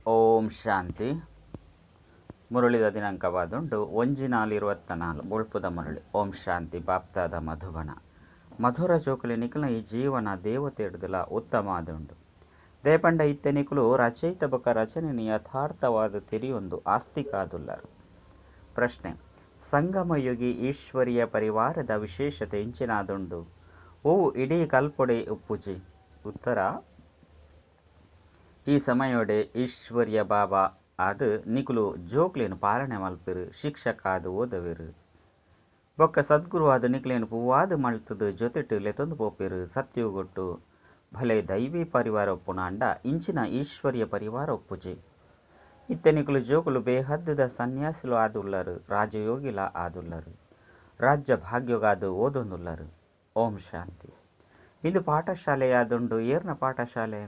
ಓಂ ಶಾಂತಿ. ಮುರಳಿದ ದಿನಾಂಕವಾದುಂಡು 1/4/24 ಬೊಳ್ಪುದ ಮುರಳಿ. ಓಂ ಶಾಂತಿ. ಬಾಪ್ತಾದ ಮಧುಬನ ಮಧುರ ಜೋಕುಲೆ ನಿಕುಲ ಈ ಜೀವನ ದೇವತೆಡ್ದಲ ಉತ್ತಮ ಆದುಂಡು. ದೇಪಂಡ ಇತ್ತೆ ನಿಕುಲು ರಚಯಿತ ಬೊಕ ರಚನೆ ಯಥಾರ್ಥವಾದ ತೆರಿಯೊಂದು ಆಸ್ತಿಕಾದುಲ್ಲರು. ಪ್ರಶ್ನೆ: ಸಂಗಮಯುಗಿ ಈಶ್ವರಿಯ ಪರಿವಾರದ ವಿಶೇಷತೆ ಇಂಚಿನಾದುಂಡು, ಓ ಇಡೀ ಕಲ್ಪೊಡೆ ಉಪ್ಪುಜಿ? ಉತ್ತರ: ಈ ಸಮಯೋಡೆ ಈಶ್ವರ್ಯ ಬಾಬಾ ಆದ್ ನಿಕುಲು ಜೋಕ್ಲೇನು ಪಾಲನೆ ಮಲ್ಪೆರು, ಶಿಕ್ಷಕ ಆದ್ ಓದವೆರು, ಬೊಕ್ಕ ಸದ್ಗುರು ಆದ್ ನಿಕ್ಲೇನು ಪೂವಾದ ಮಲ್ತದು ಜೊತೆಟು ಲೆತೊಂದು ಪೋಪೆರು. ಸತ್ಯುಗೊಟ್ಟು ಭಲೆ ದೈವಿ ಪರಿವಾರ ಒಪ್ಪುನ ಅಂಡ ಇಂಚಿನ ಈಶ್ವರ್ಯ ಪರಿವಾರ ಒಪ್ಪುಜಿ. ಇತ್ತೆ ನಿಕುಲು ಜೋಕುಲು ಬೇಹದ್ದುದ ಸನ್ಯಾಸಿಲು ಆದುಲ್ಲರು, ರಾಜಯೋಗಿಲ ಆದುಲ್ಲರು, ರಾಜ್ಯ ಭಾಗ್ಯಗಾದು ಓದೊಂದುಲ್ಲರು. ಓಂ ಶಾಂತಿ. ಇಂದು ಪಾಠಶಾಲೆಯಾದುಂಡು. ಏರ್ನ ಪಾಠಶಾಲೆ?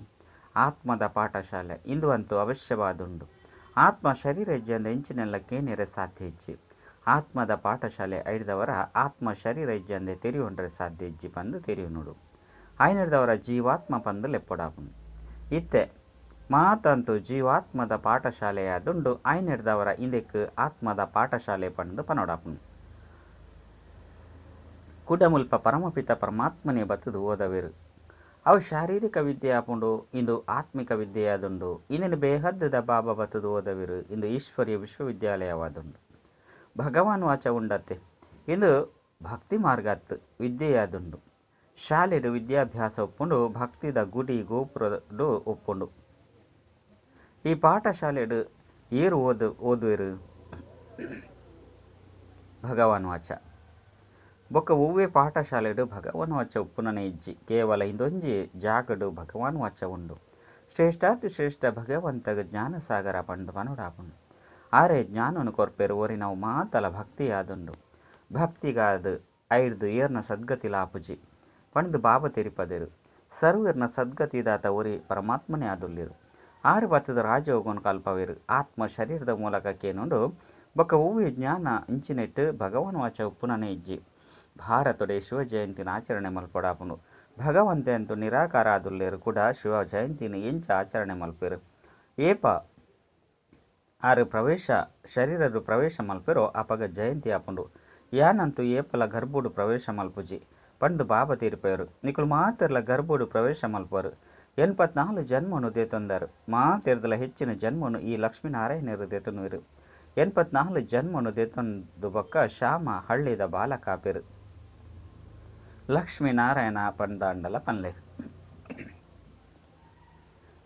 ಆತ್ಮದ ಪಾಠಶಾಲೆ. ಇಂದು ಅಂತೂ ಅವಶ್ಯವಾದುಂಡು. ಆತ್ಮ ಶರೀರ ಇಜ್ಜಂದೆ ಇಂಚಿನೆಲ್ಲ ಕೇನೆರೆ ಸಾಧ್ಯ ಇಜ್ಜಿ. ಆತ್ಮದ ಪಾಠಶಾಲೆ ಐಡ್ದವರ ಆತ್ಮ ಶರೀರ ಇಜ್ಜಂದೆ ತೆರಿಯೊಂಡ್ರೆ ಸಾಧ್ಯ ಇಜ್ಜಿ ಪಂದು ತೆರಿಯುನುಡು. ಐನರ್ದವರ ಜೀವಾತ್ಮ ಪಂದು ಲೆಪ್ಪೊಡಾಪುಂಡು. ಇತ್ತೆ ಮಾತಂತೂ ಜೀವಾತ್ಮದ ಪಾಠಶಾಲೆಯಾದುಂಡು. ಐನೆರ್ದವರ ಇಂದೆಕ್ ಆತ್ಮದ ಪಾಠಶಾಲೆ ಪಂದು ಪನೊಡಾಪುಂಡು. ಕುಡಮುಲ್ಪ ಪರಮಪಿತ ಪರಮಾತ್ಮನೇ ಬತ್ತದು ಓದವೆರು. ಅವು ಶಾರೀರಿಕ ವಿದ್ಯೆ ಆಪುಂಡು, ಇಂದು ಆತ್ಮಿಕ ವಿದ್ಯೆಯಾದುಂಡು. ಇಂದಿನ ಬೇಹದ್ದುದ ಬಾಬಾ ಬತ್ತದು ಓದವಿರು. ಇಂದು ಈಶ್ವರ್ಯ ವಿಶ್ವವಿದ್ಯಾಲಯವಾದುಂಡು. ಭಗವಾನ್ ವಾಚ ಉಂಡತ್ತೆ. ಇಂದು ಭಕ್ತಿ ಮಾರ್ಗತ್ ವಿದ್ಯೆಯಾದುಂಡು. ಶಾಲೆಡು ವಿದ್ಯಾಭ್ಯಾಸ ಒಪ್ಪುಂಡು, ಭಕ್ತಿದ ಗುಡಿ ಗೋಪುರಡು ಒಪ್ಪುಂಡು. ಈ ಪಾಠಶಾಲೆಡು ಏರು ಓದುವೆರು? ಭಗವಾನ್ ವಾಚ. ಬೊಕ್ಕ ಒವ್ವೆ ಪಾಠಶಾಲೆಡು ಭಗವಾನ್ ವಾಚ ಉಪ್ಪುನನೆ ಇಜ್ಜಿ. ಕೇವಲ ಇಂದೊಂಜಿ ಜಾಗಡು ಭಗವಾನ್ ವಾಚ ಉಂಡು. ಶ್ರೇಷ್ಠಾತಿ ಶ್ರೇಷ್ಠ ಭಗವಂತಗ ಜ್ಞಾನಸಾಗರ ಪಂದು ಪನೊಡಾಪುಂಡು. ಆರೆ ಜ್ಞಾನನು ಕೊರ್ಪೆರು. ಒರಿ ನಾವು ಮಾತಲ ಭಕ್ತಿಯಾದುಂಡು. ಭಕ್ತಿಗಾದ ಐಡ್ದು ಏರ್ನ ಸದ್ಗತಿ ಲಾಪುಜಿ ಪಂದು ಬಾಬಾ ತೆರಿಪದೆರು. ಸರ್ವೇರ್ನ ಸದ್ಗತಿದಾತ ಒರಿ ಪರಮಾತ್ಮನೇ ಆದುಲ್ಲಿರು. ಆರು ಬತ್ತದ ರಾಜಯೋಗನು ಕಲ್ಪವೇರು. ಆತ್ಮ ಶರೀರದ ಮೂಲಕ ಕೇನುಂಡು. ಬೊಕ್ಕ ಒವ್ವೆ ಜ್ಞಾನ ಇಂಚಿನೆಟ್ಟು ಭಗವಾನ್ ವಾಚ ಉಪ್ಪುನನೆ ಇಜ್ಜಿ. ಭಾರತೊಡೆ ಶಿವ ಜಯಂತಿನ ಆಚರಣೆ ಮಲ್ಪೊಡಾಪುಂಡು. ಭಗವಂತೆ ಅಂತೂ ನಿರಾಕಾರ ಆದುಲ್ಲೇರು ಕೂಡ ಶಿವ ಜಯಂತಿನ ಎಂಚ ಆಚರಣೆ ಮಲ್ಪೆರು. ಏಪ ಆರು ಪ್ರವೇಶ ಶರೀರರು ಪ್ರವೇಶ ಮಲ್ಪೆರೋ ಅಪಗ ಜಯಂತಿ ಆಪುಂಡು. ಯಾನಂತೂ ಏಪಲ ಗರ್ಭೋಡು ಪ್ರವೇಶ ಮಲ್ಪುಜಿ ಪಂದು ಬಾಬಾ ತೀರ್ಪೆರು. ನಿಕುಲು ಮಾತೆರ್ಲ ಗರ್ಭೋಡು ಪ್ರವೇಶ ಮಲ್ಪರು. 84 ಜನ್ಮನು ದೇತೊಂದರು. ಮಾತೆರ್ದಲ ಹೆಚ್ಚಿನ ಜನ್ಮನು ಈ ಲಕ್ಷ್ಮೀನಾರಾಯಣರು ದೇತೊನುವೆರು. 84 ಜನ್ಮನು ದೇತೊಂದು ಬೊಕ್ಕ ಶ್ಯಾಮ ಹಳ್ಳಿದ ಬಾಲಕಾಪೆರು. ಲಕ್ಷ್ಮೀನಾರಾಯಣ ಪಂದಾಂಡಲ ಪನ್ಲೆ,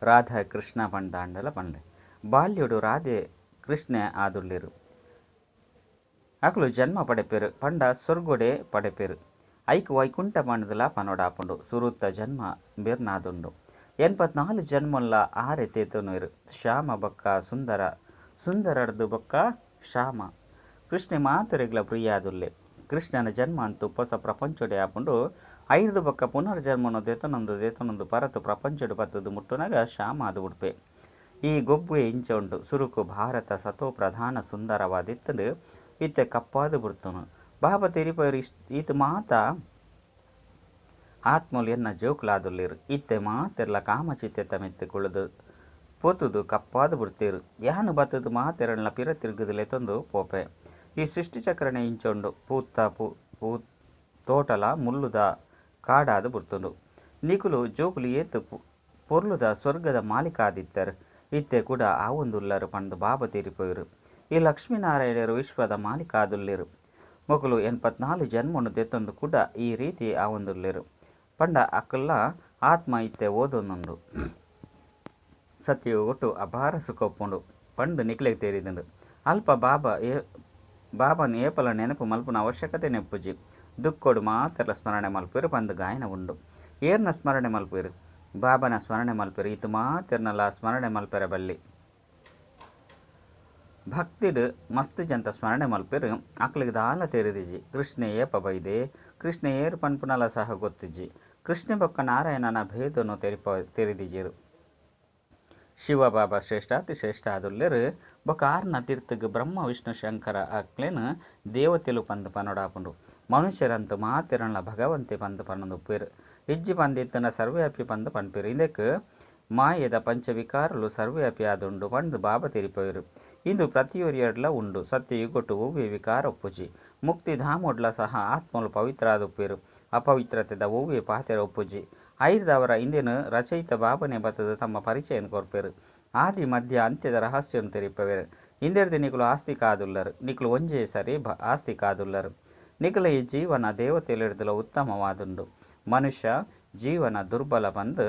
ರಾಧಾ ಕೃಷ್ಣ ಪಂದಾಂಡಲ ಪನ್ಲೆ. ಬಾಲ್ಯಡು ರಾಧೆ ಕೃಷ್ಣ ಆದುಳ್ಳಿರು. ಅಕಲು ಜನ್ಮ ಪಡೆಪೆರು ಪಂಡ ಸ್ವರ್ಗೊಡೆ ಪಡೆಪೆರು. ಐಕ್ ವೈಕುಂಠ ಪಂಡದಲ ಪನೊಡಾಪುಂಡು. ಸುರುತ್ತ ಜನ್ಮ ಬೆರ್ನಾದುಂಡು. 84 ಜನ್ಮಲ್ಲ ಆರೆ ತೇತೊನುವೆರು. ಶ್ಯಾಮ ಬೊಕ್ಕ ಸುಂದರ, ಸುಂದರಡ್ದು ಬೊಕ್ಕ ಶ್ಯಾಮ. ಕೃಷ್ಣೆ ಮಾತರೆಗ್ಲ ಪ್ರಿಯಾದುಲ್ಲೆ. ಕೃಷ್ಣನ ಜನ್ಮ ಅಂತೂ ಹೊಸ ಪ್ರಪಂಚೊಡೆ ಆಪುಂಡು. ಐದು ಬೊಕ್ಕ ಪುನರ್ಜನ್ಮನು ದೇತನೊಂದು ದೇತನೊಂದು ಪರತು ಪ್ರಪಂಚೊಡು ಬತ್ತದು ಮುಟ್ಟುನಗ ಶ್ಯಾಮ ಅದು ಉಡ್ಪೆ. ಈ ಗೊಬ್ಬುವೆ ಇಂಚ ಉಂಡು. ಸುರುಕು ಭಾರತ ಸತೋ ಪ್ರಧಾನ ಸುಂದರವಾದಿತ್ತಂಡು. ಇತ್ತೆ ಕಪ್ಪಾದು ಬಿಡ್ತನು. ಬಾಬಾ ತೆರಿಪಯರು ಈತ ಮಾತ ಆತ್ಮಲು ಎನ್ನ ಜೋಕುಲಾದುಲ್ಲೇರು. ಇತ್ತೆ ಮಾತೆರ್ಲ ಕಾಮಚಿತ್ತೆ ತಮೆತ್ತು ಕುಳಿದು ಪೋತುದು ಕಪ್ಪಾದು ಬಿಡ್ತೇರು. ಯಾನು ಬತ್ತದು ಮಾತೆರಣ್ಣ ಪಿರ ತಿರುಗುದು ಲೆತೊಂದು ಪೋಪೆ. ಈ ಸೃಷ್ಟಿಚಕ್ರನೆ ಇಂಚೊಂಡು. ಪೂತ್ತ ಪೂ ತೋಟಲ ಮುಳ್ಳುದ ಕಾಡಾದು ಬಿಡ್ತುಂಡು. ನಿಕುಲು ಜೋಕುಲು ಏತು ಪೊರ್ಲುದ ಸ್ವರ್ಗದ ಮಾಲೀಕಾದಿತ್ತರು. ಇತ್ತೆ ಕೂಡ ಆವೊಂದುಲ್ಲರು ಪಂದು ಬಾಬಾ ತೀರಿಪೋಯರು. ಈ ಲಕ್ಷ್ಮೀನಾರಾಯಣರು ವಿಶ್ವದ ಮಾಲೀಕಾದುಲ್ಲೇರು. ಮೊಕಲು 84 ಜನ್ಮನು ದೆತ್ತೊಂದು ಕೂಡ ಈ ರೀತಿ ಆವೊಂದುಲ್ಲೇರು. ಪಂಡ ಅಕಲ್ಲ ಆತ್ಮ ಇತ್ತೆ ಓದೊಂದುಂಡು. ಸತ್ಯವು ಒಟ್ಟು ಅಪಾರ ಸುಖ ಒಪ್ಪುಂಡು ಪಂದು ನಿಕ್ಲೆಗ್ ತೇರಿದುಂಡು. ಅಲ್ಪ ಬಾಬಾ ಬಾಬಾನ ಏಪಲ ನೆನಪು ಮಲ್ಪುನ ಅವಶ್ಯಕತೆ ನೆಪ್ಪುಜಿ. ದುಕ್ಕೊಡು ಮಾತೆರ್ಲ ಸ್ಮರಣೆ ಮಲ್ಪೆರು ಪಂದು ಗಾಯನ ಉಂಡು. ಏರ್ನ ಸ್ಮರಣೆ ಮಲ್ಪೆರು? ಬಾಬಾನ ಸ್ಮರಣೆ ಮಲ್ಪೆರು. ಈತು ಮಾತೆರ್ನಲ ಸ್ಮರಣೆ ಮಲ್ಪೆರ ಬಲ್ಲಿ. ಭಕ್ತಿಡು ಮಸ್ತ್ ಜಂತ ಸ್ಮರಣೆ ಮಲ್ಪೆರು. ಅಕ್ಲಿಗೆ ದಾಲ ತೆರಿದಿಜಿ. ಕೃಷ್ಣ ಏಪ ಬೈದೆ, ಕೃಷ್ಣ ಏರು ಪನ್ಪುನಲ ಸಹ ಗೊತ್ತಿಜ್ಜಿ. ಕೃಷ್ಣ ಬೊಕ್ಕ ನಾರಾಯಣನ ಭೇದನು ತೆರಿದಿಜಿರು. ಶಿವ ಬಾಬಾ ಶ್ರೇಷ್ಠ ಅತಿ ಶ್ರೇಷ್ಠ ಆದುಲ್ಲೇರು. ಬೊಕ್ಕ ಆರ್ನ ತೀರ್ಥಗ್ ಬ್ರಹ್ಮ ವಿಷ್ಣು ಶಂಕರ ಅಕ್ಲೇನು ದೇವತೆಲು ಪಂದು ಪನೊಡಾಪುಂಡು. ಮನುಷ್ಯರಂತೂ ಮಾತೆರಣ್ಲ ಭಗವಂತೆ ಪಂದು ಪನೊಂದು ಉಪ್ಪೇರು. ಇಜ್ಜಿ ಪಂದಿತ್ತನ ಸರ್ವ್ಯಾಪಿ ಪಂದು ಪನ್ಪೇರು. ಇಂದಕ್ಕೆ ಮಾಯದ ಪಂಚವಿಕಾರಲು ಸರ್ವವ್ಯಾಪಿ ಆದುಂಡು ಪಂದು ಬಾಬಾ ತೆರಿಪವೆರು. ಇಂದು ಪ್ರತಿಯೊರಿಯಡ್ಲ ಉಂಡು. ಸತ್ಯಯುಗೊಟ್ಟು ಒವ್ವೆ ವಿಕಾರ ಒಪ್ಪುಜಿ. ಮುಕ್ತಿಧಾಮೊಡ್ಲ ಸಹ ಆತ್ಮಲು ಪವಿತ್ರ ಆದುಪ್ಪೆರು. ಅಪವಿತ್ರತೆದ ಒವ್ವೆ ಪಾತೆರ ಒಪ್ಪುಜಿ. ಐರ್ದವರ ಇಂದೆನು ರಚಯಿತ ಬಾಬನೆ ಬತ್ತದ ತಮ್ಮ ಪರಿಚಯನ್ ಕೊರ್ಪೆರು. ಆದಿ ಮಧ್ಯ ಅಂತ್ಯದ ರಹಸ್ಯನು ತೆರಿಪವೆರು. ಇಂದೆರ್ದು ನಿಕುಲು ಆಸ್ತಿಕ ಆದುಲ್ಲರು. ನಿಕುಲು ಒಂಜೇ ಸರಿ ಆಸ್ತಿಕ ಆದುಲ್ಲರು. ನಿಕುಲ ಈ ಜೀವನ ದೇವತೆಲೆಡ್ದಲ ಉತ್ತಮವಾದುಂಡು. ಮನುಷ್ಯ ಜೀವನ ದುರ್ಬಲ ಪಂದು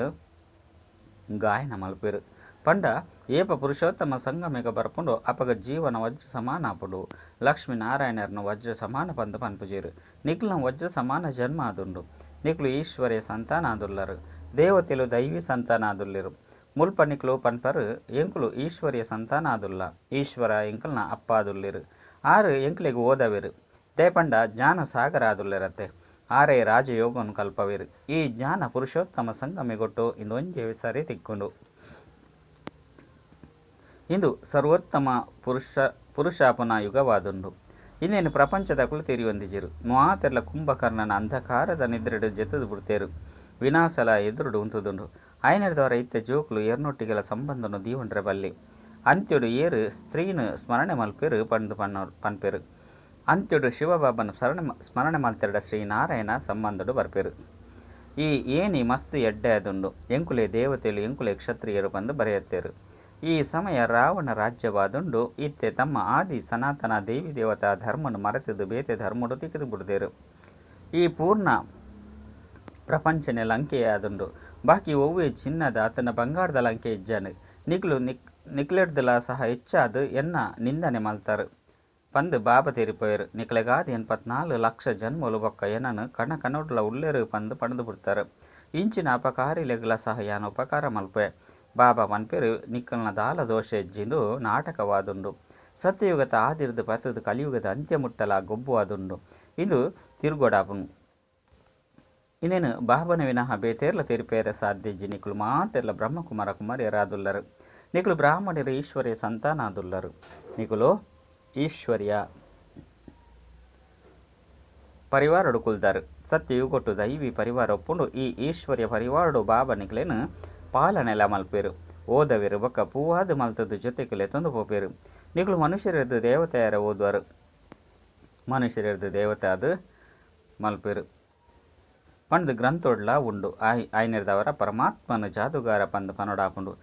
ಗಾಯನ ಮಲ್ಪೆರು. ಪಂಡ ಏಪ ಪುರುಷೋತ್ತಮ ಸಂಗಮೇಗ ಬರ್ಪುಂಡು ಅಪಗ ಜೀವನ ವಜ್ರ ಸಮಾನ ಆಪುಂಡು. ಲಕ್ಷ್ಮೀನಾರಾಯಣರ್ನ ವಜ್ರ ಸಮಾನ ಪಂದು ಪನ್ಪುಜೆರು. ನಿಕುಲ್ನ ವಜ್ರ ಸಮಾನ ಜನ್ಮ ಆದುಂಡು. ನಿಕುಲು ಈಶ್ವರ್ಯ ಸಂತಾನ ಆದುಲ್ಲರು. ದೇವತೆಲು ದೈವಿ ಸಂತಾನ ಆದುಲ್ಲೆರು. ಮುಲ್ಪ ನಿಕುಲು ಪನ್ಪರು ಎಂಕುಲು ಈಶ್ವರ್ಯ ಸಂತಾನ ಆದುಲ್ಲ. ಈಶ್ವರ ಎಂಕಲ್ನ ಅಪ್ಪ ಆದುಲ್ಲೆರು. ಆರು ಎಂಕುಲೆಗ್ ಓದವೆರು. ದೇಪಂಡ ಜ್ಞಾನ ಸಾಗರ ಆದುಲ್ಲೆರತ್ತೆ. ಆರೇ ರಾಜಯೋಗನು ಕಲ್ಪವೆರು. ಈ ಜ್ಞಾನ ಪುರುಷೋತ್ತಮ ಸಂಗಮೆಗೊಟ್ಟು ಇಂದೊಂಜೆ ಸರಿ ತಿಕ್ಕುಂಡು. ಇಂದು ಸರ್ವೋತ್ತಮ ಪುರುಷಾಪನ ಯುಗವಾದುಂಡು. ಇನ್ನೇನು ಪ್ರಪಂಚದಕುಲು ತೆರಿಯೊಂದಿಜೆರು. ಮಾತೆರ್ಲ ಕುಂಭಕರ್ಣನ ಅಂಧಕಾರದ ನಿದ್ರೆಡು ಜೆತ್ತದು ಬಿಡ್ತೇರು. ವಿನಾಶಲ ಎದುರುಡು ಉಂತುದುಂಡು. ಆಯನರ್ದವರ ಇತ್ತೆ ಜೋಕುಲು ಏರ್ನೊಟ್ಟಿಗೆಲ ಸಂಬಂಧನು ದೀವೊಂಡ್ರೆ ಬಲ್ಲಿ. ಅಂತ್ಯಡು ಏರು ಸ್ತ್ರೀನು ಸ್ಮರಣೆ ಮಲ್ಪೆರು ಪಂದು ಪನ್ಪೆರು. ಅಂತ್ಯಡು ಶಿವಬಾಬನ ಸ್ಮರಣೆ ಮಲ್ತೆರಡ ಶ್ರೀನಾರಾಯಣ ಸಂಬಂಧಡು ಬರ್ಪೆರು. ಈ ಏನಿ ಮಸ್ತ್ ಎಡ್ಡೆ ಆದುಂಡು. ಎಂಕುಲೆ ದೇವತೆಲು ಎಂಕುಲೆ ಕ್ಷತ್ರಿಯರು ಪಂದು ಬರೆಯತ್ತೇರು. ಈ ಸಮಯ ರಾವಣ ರಾಜ್ಯವಾದುಂಡು. ಇತ್ತೆ ತಮ್ಮ ಆದಿ ಸನಾತನ ದೇವಿ ದೇವತಾ ಧರ್ಮನು ಮರೆತದು ಬೇತೆ ಧರ್ಮಡು ತಿಕ್ಕಿದು ಬಿಡ್ದೇರು. ಈ ಪೂರ್ಣ ಪ್ರಪಂಚನೆ ಲಂಕೆಯಾದುಂಡು. ಬಾಕಿ ಒವ್ವೆ ಚಿನ್ನದ ಆತನ ಬಂಗಾರದ ಲಂಕೆ ಇಜ್ಜಾನು. ನಿಕ್ಲು ನಿಕ್ಲೆಡ್ದಲ ಸಹ ಹೆಚ್ಚಾದ ಎನ್ನ ನಿಂದನೆ ಮಲ್ತಾರು ಪಂದು ಬಾಬಾ ತೆರಿಪೋಯರು. ನಿಕ್ಲೆಗಾದ 84 ಲಕ್ಷ ಜನ್ಮಲು ಬೊಕ್ಕ ಏನನು ಕಣ ಕನೋಡ್ಲ ಉಲ್ಲೇರು ಪಂದು ಪಣದು ಬಿಡ್ತಾರೆ. ಇಂಚಿನ ಅಪಕಾರಿಲೆಗ್ಲ ಸಹ ಯಾನ ಉಪಕಾರ ಮಲ್ಪೆ. ಬಾಬಾ ಪನ್ಪೆರು ನಿಕ್ಕಲ್ನ ದಾಲ ದೋಷ ಹೆಜ್ಜಿಂದು ನಾಟಕವಾದುಂಡು. ಸತ್ಯಯುಗದ ಆದಿರ್ದು ಪತ್ತದು ಕಲಿಯುಗದ ಅಂತ್ಯ ಮುಟ್ಟಲ ಗೊಬ್ಬುವಾದುಂಡು. ಇದು ತಿರುಗೋಡಾಪುನು. ಇನ್ನೇನು ಬಾಬನ ವಿನಃ ಬೇತೇರ್ಲ ತೆರಿಪೇರ ಸಾಧ್ಯಜ್ಜಿ. ನಿಕ್ಲು ಮಾತೆರ್ಲ ಬ್ರಹ್ಮಕುಮಾರ ಕುಮಾರಿಯರಾದುಲ್ಲರು. ನಿಕ್ಲು ಬ್ರಾಹ್ಮಣರು ಈಶ್ವರ್ಯ ಸಂತಾನಾದುಲ್ಲರು. ನಿಕುಲು ಈಶ್ವರ್ಯ ಪರಿವಾರಡು ಕುಲ್ದಾರು. ಸತ್ಯಯುಗೊಟ್ಟು ದೈವಿ ಪರಿವಾರ ಒಪ್ಪುಂಡು. ಈ ಈಶ್ವರ್ಯ ಪರಿವಾರಡು ಬಾಬಾ ನಿಕ್ಲೇನು ಪಾಲನೆಲ ಮಲ್ಪೇರು. ಓದವೇರು ಬೊಕ್ಕ ಪೂವಾದ ಮಲ್ತದ್ದು ಜೊತೆಕುಲೆ ತಂದು ಪೋಪೇರು. ನಿಕ್ಲು ಮನುಷ್ಯರದ್ದು ದೇವತೆಯರ ಓದುವರು. ಮನುಷ್ಯರದ್ದು ದೇವತೆ ಅದು ಮಲ್ಪೇರು ಪಂದು ಗ್ರಂಥೋಡ್ಲ ಉಂಡು. ಆಯ್ನೆರ್ದವರ ಪರಮಾತ್ಮನ ಜಾದುಗಾರ ಪಂದು ಪನೊಡಾಪುಂಡು.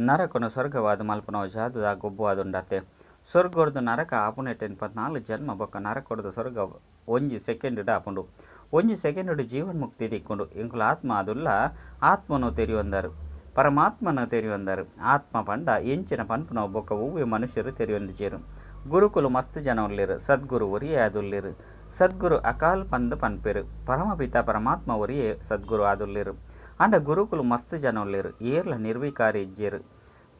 ನರಕನು ಸ್ವರ್ಗವಾದ ಮಲ್ಪನೋ ಜಾದುದ ಗೊಬ್ಬುವಾದುಂಡತ್ತೆ. ಸ್ವರ್ಗೊಡ್ದು ನರಕ ಆಪುನೆಟ್ 84 ಜನ್ಮ ಬೊಕ್ಕ ನರಕೊಡ್ದು ಸ್ವರ್ಗ ಒಂಜಿ ಸೆಕೆಂಡ್ ಆಪುಂಡು. ಒಂಜಿ ಸೆಕೆಂಡ್ ಜೀವನ್ಮುಕ್ತಿ ತಿಕ್ಕೊಂಡು. ಎಂಕುಲು ಆತ್ಮ ಆದುಲ್ಲ. ಆತ್ಮನು ತೆರಿಯೊಂದರು, ಪರಮಾತ್ಮನ ತೆರಿಯೊಂದರು. ಆತ್ಮ ಪಂಡ ಎಂಚಿನ ಪನ್ಪುನವು ಬೊಕ್ಕ ಒವ್ವೆ ಮನುಷ್ಯರು ತೆರಿಯೊಂದಿಜೆರು. ಗುರುಕುಲು ಮಸ್ತ್ ಜನ ಉಲ್ಲೆರು. ಸದ್ಗುರು ಒರಿಯೇ ಆದುಲ್ಲೆರು. ಸದ್ಗುರು ಅಕಾಲ್ ಪಂದು ಪನ್ಪೆರು. ಪರಮಪಿತ ಪರಮಾತ್ಮ ಒರಿಯೇ ಸದ್ಗುರು ಆದುಲ್ಲೆರು. ಅಂಡ ಗುರುಕುಲು ಮಸ್ತ್ ಜನ ಉಲ್ಲೆರು. ಏರ್ಲ ನಿರ್ವಿಕಾರಿ ಇಜ್ಜೆರು.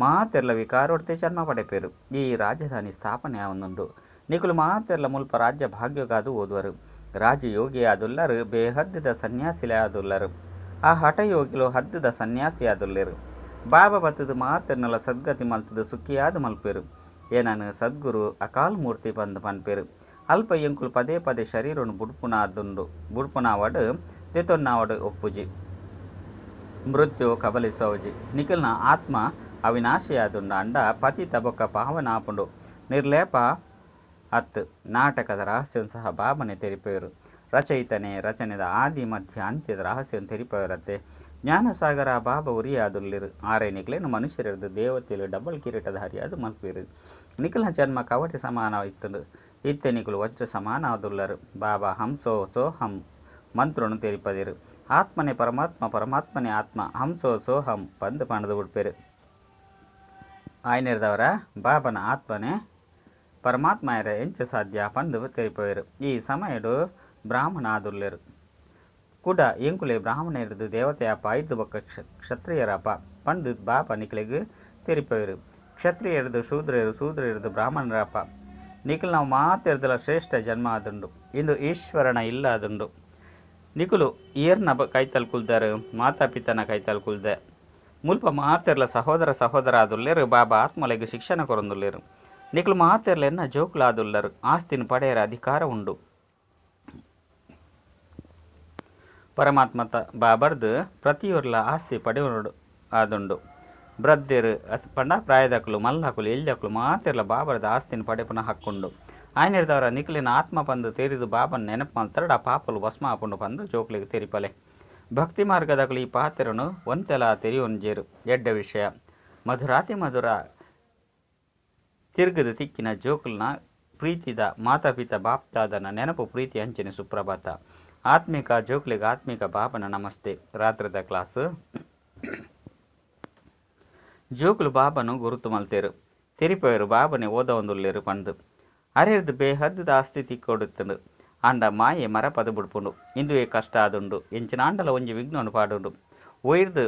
ಮಾತೆರ್ಲ ವಿಕಾರೊಡ್ತೆ ಜನ್ಮ ಪಡೆಪೆರು. ಈ ರಾಜಧಾನಿ ಸ್ಥಾಪನೆ ಆವೊಂದುಂಡು. ನಿಕುಲು ಮಾತೆರ್ಲ ಮುಲ್ಪ ರಾಜ್ಯ ಭಾಗ್ಯಗಾದು ಓದುವರು. ರಾಜಯೋಗಿ ಆದುಲ್ಲರು. ಬೇಹದ್ದಿದ ಸನ್ಯಾಸಿಲೆ ಆದುಲ್ಲರು. ಆ ಹಠಯೋಗಿಲು ಹದ್ದುದ ಸನ್ಯಾಸಿ ಆದುಲ್ಲೆರು. ಬಾಬಾ ಬತ್ತದು ಮಾತೆರ್ನಲ ಸದ್ಗತಿ ಮಲ್ತದು ಸುಖಿಯಾದ ಮಲ್ಪೆರು. ಏನಾನು ಸದ್ಗುರು ಅಕಾಲ್ ಮೂರ್ತಿ ಪಂದು ಪನ್ಪೆರು. ಅಲ್ಪ ಎಂಕುಲು ಪದೇ ಪದೇ ಶರೀರನು ಬುಡ್ಪುನಾದುಂಡು. ಬುಡ್ಪುನಾವಡು ತೆತೊನ್ನಾವಡು ಒಪ್ಪುಜಿ. ಮೃತ್ಯು ಕಬಲಿಸೋಜಿ. ನಿಖಲ್ನ ಆತ್ಮ ಅವಿನಾಶಿಯಾದುಂಡು. ಅಂಡ ಪತಿತ ಬೊಕ್ಕ ಪಾವನ ಆಪುಂಡು. ನಿರ್ಲೇಪ ಅತ್ ನಾಟಕದ ರಹಸ್ಯವನ್ನು ಸಹ ಬಾಬನೆ ತೆರಿಪೆಯರು. ರಚಯಿತನೇ ರಚನೆದ ಆದಿ ಮಧ್ಯ ಅಂತ್ಯದ ರಹಸ್ಯವನ್ನು ತೆರಿಪೆಯರತ್ತೆ. ಜ್ಞಾನಸಾಗರ ಬಾಬಾ ಉರಿಯಾದುಲ್ಲಿರು. ಆರೇ ನಿಕ್ಲೇನು ಮನುಷ್ಯರಿರ್ದು ದೇವತೆಲು ಡಬಲ್ ಕಿರೀಟಧಾರಿ ಅದು ಮಲ್ಪೇರು. ನಿಖಲ್ನ ಜನ್ಮ ಕವಟಿ ಸಮಾನ ಇತ್ತುಂಡು. ಇತ್ತೆ ನಿಕುಲು ವಜ್ರ ಸಮಾನ ಆದುಲ್ಲರು. ಬಾಬಾ ಹಂಸೋ ಸೋ ಹಂ ಮಂತ್ರನು ತೆರಿಪದಿರು. ಆತ್ಮನೇ ಪರಮಾತ್ಮ, ಪರಮಾತ್ಮನೇ ಆತ್ಮ. ಹಂಸೋ ಸೋ ಹಂ ಪಂದು ಪಣದು ಬಿಡ್ಪೇರು. ಆಯ್ನೆರ್ದವರ ಬಾಬನ ಆತ್ಮನೇ ಪರಮಾತ್ಮ ಎಂಚ ಸಾಧ್ಯ ಪಂದು ತೆರಿಪೇರು. ಈ ಸಮಯಡು ಬ್ರಾಹ್ಮಣ ಆದುಲ್ಲೆರು. ಕೂಡ ಎಂಕುಲೆ ಬ್ರಾಹ್ಮಣರಿದ್ದು ದೇವತೆಯಪ್ಪ ಐದು ಬೊಕ್ಕ ಕ್ಷತ್ರಿಯರಪ್ಪ ಪಂದು ಬಾಬಾ ನಿಕ್ಲೆಗ್ ತೆರಿಪೇರು. ಕ್ಷತ್ರಿಯರದು ಶೂದ್ರರು, ಶೂದ್ರರದು ಬ್ರಾಹ್ಮಣರಪ್ಪ. ನಿಖಲ್ ನಾವು ಮಾತೆರ್ದಲ ಶ್ರೇಷ್ಠ ಜನ್ಮ ಆದುಂಡು. ಇಂದು ಈಶ್ವರನ ಇಲ್ಲ ಆದುಂಡು. ನಿಕುಲು ಏರ್ನ ಕೈತಲ್ ಕುಲ್ದಾರು, ಮಾತಾಪಿತನ ಕೈತಲ್ ಕುಲ್ದೆ. ಮುಲ್ಪ ಮಾತೆರ್ಲ ಸಹೋದರ ಸಹೋದರ ಆದುಲ್ಲೇರು. ಬಾಬಾ ಆತ್ಮಲೆಗ್ ಶಿಕ್ಷಣ ಕೊರೊಂದುಲ್ಲೇರು. ನಿಕುಲು ಮಾತೆರ್ಲ ಎನ್ನ ಜೋಕುಲು ಆದುಲ್ಲರು. ಆಸ್ತಿನ ಪಡೆಯರ ಅಧಿಕಾರ ಉಂಡು. ಪರಮಾತ್ಮ ಬಾಬರ್ದು ಪ್ರತಿಯೊರ್ಲ ಆಸ್ತಿ ಪಡೆಯೋಡು ಆದುಂಡು. ಬ್ರದ್ದೇರು ಪಂಡ ಪ್ರಾಯದಕುಲು ಮಲ್ಲಕುಲು ಎಲ್ಯಕುಲು ಮಾತೆರ್ಲ ಬಾಬರದ ಆಸ್ತಿನ ಪಡೆಪುನ ಹಕ್ಕುಂಡು. ಆಯ್ನೆರ್ದವರ ನಿಕ್ಲೆನ ಆತ್ಮ ಪಂದು ತೆರಿದು ಬಾಬನ್ ನೆನಪು ಮಲ್ತರಡ ಪಾಪಲು ಭಸ್ಮ ಆಪುಂಡು ಪಂದು ಜೋಕ್ಲೆಗ್ ತೆರಿಪಲೆ. ಭಕ್ತಿ ಮಾರ್ಗದಕುಲು ಈ ಪಾತೆರನು ಒಂತೆಲ ತೆರಿಯೊಂಜೇರು. ಎಡ್ಡೆ ವಿಷಯ. ಮಧುರಾತಿ ಮಧುರ ತಿರ್ಗದ ತಿಕ್ಕಿನ ಜೋಕುಲ್ನ ಪ್ರೀತಿದ ಮಾತಾಪಿತ ಬಾಪ್ದಾದನ ನೆನಪು ಪ್ರೀತಿ ಅಂಚನೆ ಸುಪ್ರಭಾತ. ಆತ್ಮಿಕ ಜೋಕ್ಲೆಗ್ ಆತ್ಮಿಕ ಬಾಬನ ನಮಸ್ತೆ. ರಾತ್ರಿದ ಕ್ಲಾಸ್ ಜೋಕುಲು ಬಾಬನು ಗುರುತು ಮಲ್ತೇರು ತೆರಿಪೋಯರು ಬಾಬನೆ ಓದವೊಂದುಲ್ಲೇರು ಪಂದು. ಅರೆರ್ದು ಬೇಹದ್ದ ಆಸ್ತಿ ತಿಕ್ಕೊಡುತ್ತಂಡು ಆಂಡ ಮಾಯೆ ಮರ ಪದ ಬುಡ್ಪುಂಡು. ಇಂದುವೆ ಕಷ್ಟ ಆದುಂಡು. ಎಂಚಿನ ಆಂಡಲ ಒಂಜಿ ವಿಘ್ನನು ಪಾಡುಂಡು. ಒಯ್ದು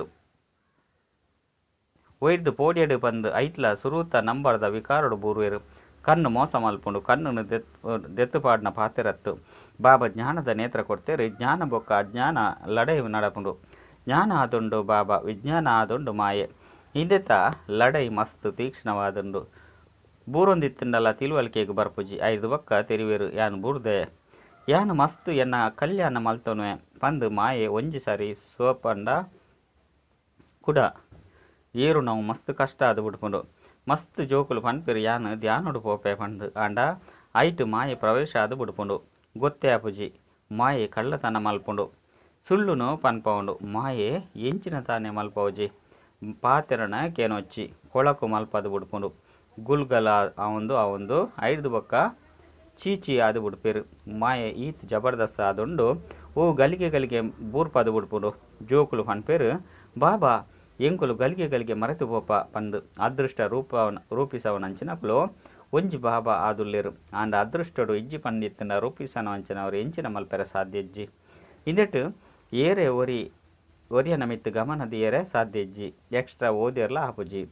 ಒಯ್ದು ಪೋಡಿಯಡು ಪಂದು ಐಟ್ಲ ಸುರೂತ ನಂಬರ್ದ ವಿಕಾರಡು ಬೂರುವೆರು. ಕಣ್ಣು ಮೋಸ ಮಲ್ಪುಂಡು. ಕಣ್ಣುನು ದೆತ್ತು ಪಾಡಿನ ಪಾತೆರತ್ತು. ಬಾಬಾ ಜ್ಞಾನದ ನೇತ್ರ ಕೊಡ್ತೇರು. ಜ್ಞಾನ ಬೊಕ್ಕ ಅಜ್ಞಾನ ಲಡೈ ನಡಪುಂಡು. ಜ್ಞಾನ ಆದುಂಡು ಬಾಬಾ, ವಿಜ್ಞಾನ ಆದುಂಡು ಮಾಯೆ. ಇಂದೆತ ಲಡೈ ಮಸ್ತ್ ತೀಕ್ಷ್ಣವಾದುಂಡು. ಬೂರೊಂದಿತ್ತಂಡಲ ತಿಳುವಳಿಕೆಗ್ ಬರ್ಪುಜಿ. ಐದು ಬೊಕ್ಕ ತೆರಿವೆರು ಯಾನ್ ಬೂರ್ದೆ, ಯಾನ್ ಮಸ್ತ್ ಎನ್ನ ಕಲ್ಯಾಣ ಮಲ್ತೊನುವೆ ಪಂದು ಮಾಯೆ ಒಂಜಿ ಸಾರಿ ಸೋಪಂಡ ಕುಡ ಏರು ನಾವು ಮಸ್ತ್ ಕಷ್ಟ ಆದ್ ಬಿಡ್ಪುಂಡು. ಮಸ್ತ್ ಜೋಕುಲು ಪನ್ಪೆರು ಯಾನ್ ಧ್ಯಾನೊಡು ಪೋಪೆ ಪಂದು. ಆಂಡ ಐಟ್ ಮಾಯೆ ಪ್ರವೇಶ ಆದ್ ಬಿಡ್ಪುಂಡು. ಗೊತ್ತೇ ಆಪುಜಿ. ಮಾಯೆ ಕಳ್ಳತನ ಮಲ್ಪುಂಡು, ಸುಳ್ಳುನು ಪನ್ಪವುಂಡು. ಮಾಯೆ ಎಂಚಿನ ತಾನೇ ಮಲ್ಪವುಜಿ. ಪಾತೆರನ ಕೇನೊಚ್ಚಿ ಕೊಳಕು ಮಲ್ಪದು ಬಿಡ್ಪುಂಡು. ಗುಲ್ಗಲ ಆವೊಂದು ಆವೊಂದು ಐರ್ದು ಬೊಕ್ಕ ಚೀಚಿ ಆದ್ ಬಿಡ್ಪೆರು. ಮಾಯೆ ಈತ್ ಜಬರ್ದಸ್ತ್ ಆದುಂಡು. ಓ ಗಲಿಗೆ ಗಲಿಗೆ ಬೂರ್ಪದು ಬಿಡ್ಪುಂಡು. ಜೋಕುಲು ಪನ್ಪೆರು ಬಾಬಾ ಎಂಕುಲು ಗಲಿಗೆ ಗಲಿಗೆ ಮರೆತು ಪೋಪ ಪಂದು. ಅದೃಷ್ಟ ರೂಪಿಸವನಂಚಿನಕುಲು ಒಂಜಿ ಬಾಬಾ ಆದುಲ್ಲೇರು. ಆಂಡ ಅದೃಷ್ಟಡು ಇಜ್ಜಿ ಪಂದಿತ್ತಂಡ ರೂಪಿಸವನಂಚಿನವರು ಎಂಚಿನ ಮಲ್ಪೆರೆ ಸಾಧ್ಯ ಇಜ್ಜಿ. ಇಂದೆಟ್ ಏರೆ ಒರಿ ಒರಿಯನ ಮಿತ್ತು ಗಮನ ದಿಯರೆ ಸಾಧ್ಯ ಇಜ್ಜಿ. ಎಕ್ಸ್ಟ್ರಾ ಓದಿರ್ಲ ಆಪುಜಿ.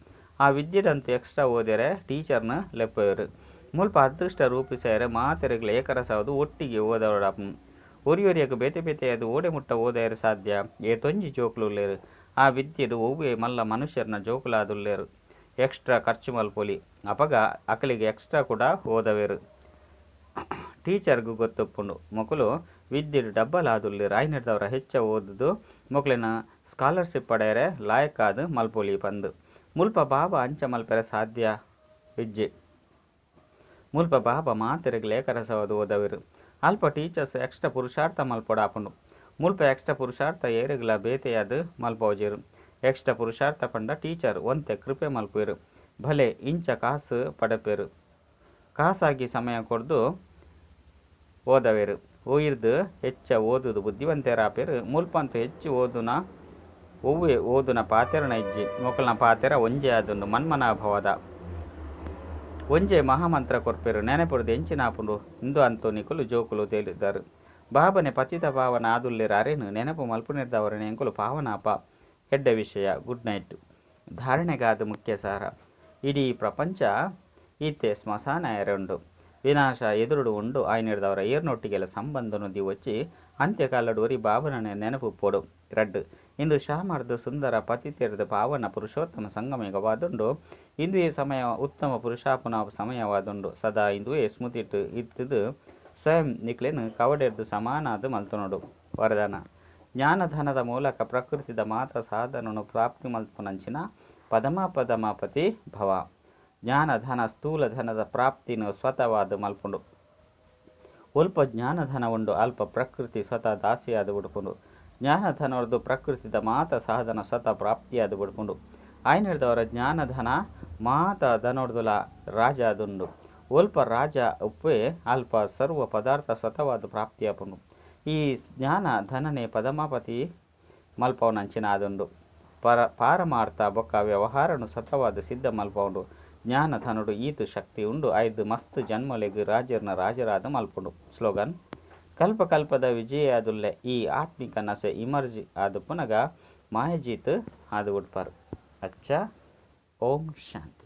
ಆ ವಿದ್ಯೆಡಂತೂ ಎಕ್ಸ್ಟ್ರಾ ಓದಿಯರೆ ಟೀಚರ್ನ ಲೆಪ್ಪೆರು. ಮುಲ್ಪ ಅದೃಷ್ಟ ರೂಪಿಸಯರೆ ಮಾತೆರೆಗ್ಲ ಏಕರಸಾವದು ಒಟ್ಟಿಗೆ ಓದವಡಾಪುಂಡು. ಒರಿ ಒರಿಯಗ್ ಬೇತೆ ಬೇತೆ ಅದು ಓಡೆ ಮುಟ್ಟ ಓದಯರೆ ಸಾಧ್ಯ. ಏತೊಂಜಿ ಜೋಕುಲು ಉಲ್ಲೇರು. ಆ ವಿದ್ಯೆಡು ಒವ್ವೆ ಮಲ್ಲ ಮನುಷ್ಯರ್ನ ಜೋಕುಲಾದುಲ್ಲೇರು. ಎಕ್ಸ್ಟ್ರಾ ಖರ್ಚು ಮಲ್ಪೊಲಿ. ಅಪಗ ಅಕಲಿಗೆ ಎಕ್ಸ್ಟ್ರಾ ಕೂಡ ಓದವೇರು. ಟೀಚರ್ಗೂ ಗೊತ್ತುಪ್ಪುಂಡು ಮೊಕುಲು ವಿದ್ಯೆಡು ಡಬ್ಬಲಾದುಲ್ಲೇರು. ಆಯ್ನೆರ್ದವರ ಹೆಚ್ಚ ಓದುದು ಮೊಕುಲೆನ ಸ್ಕಾಲರ್ಶಿಪ್ ಪಡೆಯರೆ ಲಾಯಕ್ಕಾದ್ ಮಲ್ಪೊಲಿ ಪಂದು. ಮುಲ್ಪ ಬಾಬಾ ಅಂಚ ಮಲ್ಪೆರೆ ಸಾಧ್ಯ ಇಜ್ಜಿ. ಮುಲ್ಪ ಬಾಬಾ ಮಾತೆರೆಗ್ ಲೇಖರಸವಾದ ಓದವೇರು. ಅಲ್ಪ ಟೀಚರ್ಸ್ ಎಕ್ಸ್ಟ್ರಾ ಪುರುಷಾರ್ಥ ಮಲ್ಪೊಡಾಪುಂಡು. ಮುಲ್ಪ ಎಕ್ಸ್ಟ್ರಾ ಪುರುಷಾರ್ಥ ಏರೆಗ್ಲ ಬೇತೆಯಾದ್ ಮಲ್ಪವುಜೆರು. ಎಕ್ಸ್ಟ್ರಾ ಪುರುಷಾರ್ಥ ಪಂಡ ಟೀಚರ್ ಒಂತೆ ಕೃಪೆ ಮಲ್ಪುವೆರು. ಭಲೆ ಇಂಚ ಕಾಸು ಪಡೆಪೆರು. ಕಾಸಾಗಿ ಸಮಯ ಕೊರ್ದು ಓದವೇರು. ಒಯ್ದು ಹೆಚ್ಚ ಓದುದು ಬುದ್ಧಿವಂತರಾಪೆರು. ಮುಲ್ಪಂತೂ ಹೆಚ್ಚು ಓದುನ ಒವ್ವೆ ಓದುನ ಪಾತೆರನ ಇಜ್ಜಿ. ಮೊಕಲ್ನ ಪಾತೆರ ಒಂಜೇ ಆದುಂಡು. ಮನ್ಮನಾಭವದ ಒಂಜೇ ಮಹಾಮಂತ್ರ ಕೊರ್ಪೆರು. ನೆನಪುಡ್ದು ಎಂಚಿನಾಪುಂಡು ಇಂದು ಅಂತೂ ನಿಕುಲು ಜೋಕುಲು ತೇಲಿದ್ದಾರೆ. ಬಾಬನೆ ಪತಿತ ಪಾವನ ಆದುಲ್ಲೇರು. ಅರೇನು ನೆನಪು ಮಲ್ಪುನೆರ್ದವರನೆ ಎಂಕುಲು ಪಾವನಾಪ. ಎಡ್ಡೆ ವಿಷಯ. Good night. ಧಾರಣೆಗಾದ ಮುಖ್ಯ ಸಾರ. ಇಡೀ ಪ್ರಪಂಚ ಈತೆ ಸ್ಮಶಾನ ಎರುಂಡು. ವಿನಾಶ ಎದುರುಡು ಉಂಡು. ಆಯ್ನೆರ್ದವರ ಏರ್ನೊಟ್ಟಿಗೆಲ ಸಂಬಂಧನು ದಿವಚ್ಚಿ ಅಂತ್ಯಕಾಲಡು ಒರಿ ಬಾಬನ ನೆನಪು ಪೋಡು. ರಡ್ಡು ಇಂದು ಶ್ಯಾಮರ್ದು ಸುಂದರ ಪತಿತೆರ್ದು ಪಾವನ ಪುರುಷೋತ್ತಮ ಸಂಗಮಯುಗವಾದುಂಡು. ಇಂದುವೇ ಸಮಯ ಉತ್ತಮ ಪುರುಷಾಪುನ ಸಮಯವಾದುಂಡು. ಸದಾ ಇಂದುವೇ ಸ್ಮೃತಿಟ್ ಇತ್ತದು ಸ್ವಯಂ ನಿಕ್ಲೆನ್ ಕವಡೆರ್ದು ಸಮಾನಾದ ಮಲ್ತೊನೊಡು. ವರದಾನ. ಜ್ಞಾನಧನದ ಮೂಲಕ ಪ್ರಕೃತಿದ ಮಾತ ಸಾಧನನು ಪ್ರಾಪ್ತಿ ಮಲ್ಪುನಂಚಿನ ಪದಮ ಪದಮಪತಿ ಭವ. ಜ್ಞಾನಧನ ಸ್ಥೂಲ ಧನದ ಪ್ರಾಪ್ತಿನ ಸ್ವತಃವಾದ ಮಲ್ಪುಂಡು. ಅಲ್ಪ ಜ್ಞಾನಧನ ಉಂಡು ಅಲ್ಪ ಪ್ರಕೃತಿ ಸ್ವತಃ ದಾಸಿಯಾದ ಬಿಡ್ಪುಂಡು. ಜ್ಞಾನಧನವರ್ದು ಪ್ರಕೃತಿದ ಮಾತ ಸಾಧನ ಸ್ವತಃ ಪ್ರಾಪ್ತಿಯಾದ ಬಿಡ್ಪುಂಡು. ಆಯ್ನೆರ್ದವರ ಜ್ಞಾನಧನ ಮಾತ ಧನೊರ್ದುಲ ರಾಜ ಆದುಂಡು. ಒಲ್ಪ ರಾಜ ಉಪ್ಪೆ ಅಲ್ಪ ಸರ್ವ ಪದಾರ್ಥ ಸ್ವತಃವಾದ ಪ್ರಾಪ್ತಿಯಾಪುಂಡು. ಈ ಜ್ಞಾನ ಧನನೆ ಪದಮಾಪತಿ ಮಲ್ಪವನಂಚಿನ ಆದುಂಡು. ಪಾರಮಾರ್ಥ ಬೊಕ್ಕ ವ್ಯವಹಾರನು ಸ್ವತಃವಾದ ಸಿದ್ಧ ಮಲ್ಪವುಂಡು. ಜ್ಞಾನ ಧನುಡು ಈತು ಶಕ್ತಿ ಉಂಡು. ಐದು ಮಸ್ತ್ ಜನ್ಮಲೆಗ್ ರಾಜರ್ನ ರಾಜರಾದ ಮಲ್ಪುಂಡು. ಸ್ಲೋಗನ್. ಕಲ್ಪ ಕಲ್ಪದ ವಿಜಯ ಆದುಲ್ಲೆ ಈ ಆತ್ಮಿಕ ನಸೆ ಇಮರ್ಜಿ ಆದು ಪುನಗ ಮಾಯಜೀತ್ ಆದು ಉಡ್ಪಾರು. ಅಚ್ಚ. ಓಂ ಶಾಂತಿ.